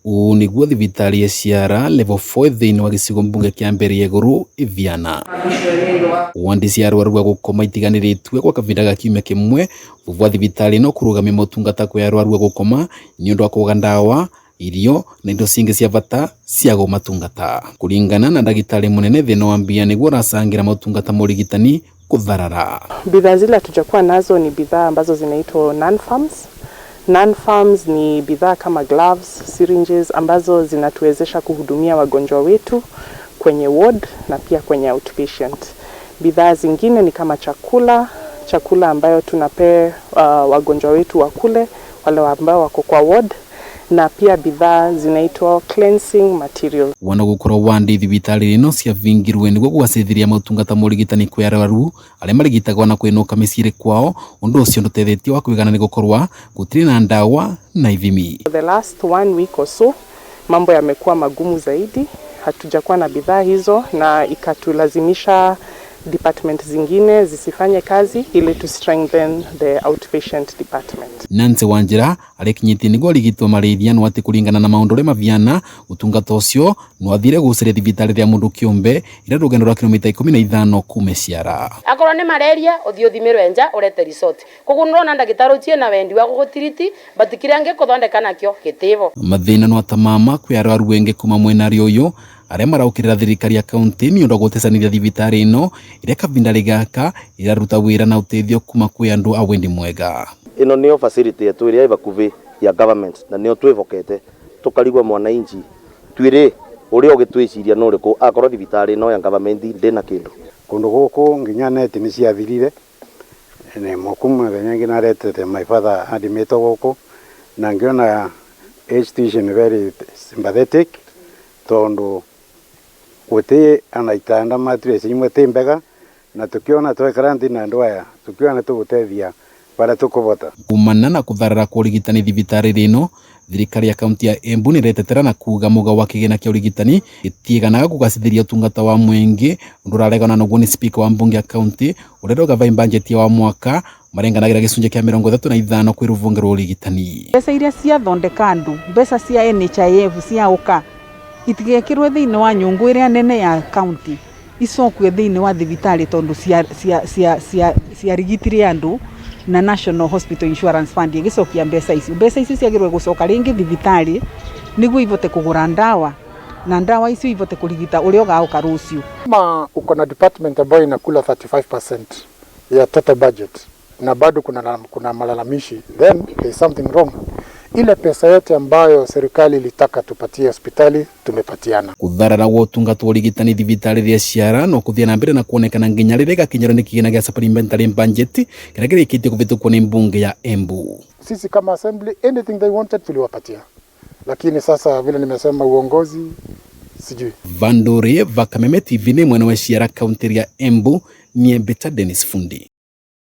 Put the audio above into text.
Ũũ nĩguo thibitarĩ ya Ciara Level 4 thĩinĩ wa gĩcigo mbunge kĩa Mbere ya Igũrũ ĩviana. Wandi cia arwaru a gũkoma itiganĩrĩtue gwa kahinda ga kiumia kĩmwe thutha wa thibitarĩ ĩno kũrũgamia motungata kwĩ arwaru a gũkoma nĩ ũndũ wa kwaga ndawa, irio na indo cingĩ cia bata cia gũmatungata. Kũringana na ndagĩtarĩ mũnene thĩna wa mbia nĩguo ũracangĩra motungata ma ũrigitani kũtharara. Bidhaa zile hatujakuwa nazo ni bidhaa ambazo zinaitwa non-farms. Non-farms ni bidhaa kama gloves, syringes ambazo zinatuwezesha kuhudumia wagonjwa wetu kwenye ward na pia kwenye outpatient. Bidhaa zingine ni kama chakula, chakula ambayo tunapea wagonjwa wetu wakule, wale ambao wako kwa ward, na pia bidhaa zinaitwa cleansing materials. Wona gũkorwo wandi thibitarĩ ĩno ciabingirwe nĩguo kũgacĩthiria motungata ma ũrigitani kwĩ arwaru arĩa marigitagwo na kwĩnũka mĩciĩ kwao, ũndũ ũcio ndũtethetie wa kwĩgana nĩ gũkorwa gũtirĩ na ndawa na ithimi. For the last one week or so mambo yamekuwa magumu zaidi, hatujakuwa na bidhaa hizo na ikatulazimisha department zingine zisifanye kazi ili to strengthen the outpatient department. Nancy Wanjira arĩkinyĩtie nĩguo arigitwo malaria no atĩ kũringana na maũndũ ũrĩa maviana ũtungata ũcio no athire gũceria thibitarĩ rĩa mũndũ kĩũmbe ĩrĩa rũgendo rwa kilomita 15 kuma Ciara. Akorwo nĩ malaria, ũthiĩ ũthimĩrwe nja ũrete result. Koguo nĩũrona ndagĩtarĩ ũcio ena wendi wa gũgũtiriti, but kĩrĩa angĩkũthondeka nakĩo gĩtĩvo. Mathĩna no atamama kwĩ arwaru aingĩ kuma mwena ũyũ arĩa maraũkĩrĩra thirikari ya kaunti nĩ ũndũ wa gũtecanĩria thibitarĩ ĩno ĩrĩa kahinda gaka ĩraruta wĩra na ũteithio kuma kwĩ andũ a wendi mwega. Ĩno nĩyo facility yetu ĩrĩa ĩ hakuhĩ ya government na nĩyo twĩhokete tũkarigwo mwananchi twĩrĩ ũrĩa ũgĩtwĩciria nĩ ũrĩkũ akorwo thibitarĩ ĩno ya government ndĩna kĩndũ. Kũndũ gũkũ nginya neti nĩ ciathirire nĩ moku mũthenya ũngĩ naretete my father admitwo gũkũ na ngĩona institution very sympathetic tondu guti ana itanda mattress imwe ti mbega na tukiona twekara nthi na andu aya tukiona tugutethia baria tukuvota. Kumana na kutharara kwa ũrigitani thibitarĩ ĩno, thirikari ya kaunti ya Embu nĩĩretetera na kuga mũgao wa kĩgĩna kĩa ũrigitani gĩtiiganaga kũgacĩrithia ũtungata wa mũingĩ. Ũndũ ũraregana naguo nĩ spika wa mbunge ya kaunti ũrĩa ũrauga bajeti wa mwaka marenganagĩra gĩcunjĩ kĩa 35 kwĩ rũhonge rwa ũrigitani. Mbeca iria ciathondeka andu, mbeca cia NHIF cia ũka itigekĩrwe thĩinĩ wa nyũngũ ĩrĩa nene ya county, icokue thĩinĩ wa thibitarĩ tondu ciarigitire andu na National Hospital Insurance Fund ĩgĩcokia mbeca icio. Mbeca icio ciagĩrĩirwo gũcoka rĩngĩ thibitarĩ nĩguo ivote kũgũra ndawa na ndawa icio ivote kũrigita ũrĩa ũgaũka rũciũ. Kama uko na department ambayo inakula 35% ya total budget na bado kuna malalamishi, then there is something wrong. Ile pesa yote ambayo serikali ilitaka tupatie hospitali tumepatiana. Kutharara gwa ũtungata wa ũrigitani thibitarĩ rĩa Ciara no kũthiĩ na mbere na kuonekana nginya rĩrĩa ĩgakinyĩrwo nĩ kĩgĩna gĩa supplementary budget kĩrĩa kĩrĩkĩtie kũvĩtũkwo nĩ mbunge ya Embu. Sisi kama assembly, anything they wanted tuliwapatia, lakini sasa vile nimesema, uongozi sijui. Vanduri va Kameme TV nĩ mwena wa Ciara, kaunti ya Embu, niĩ Mbita Dennis Fundi.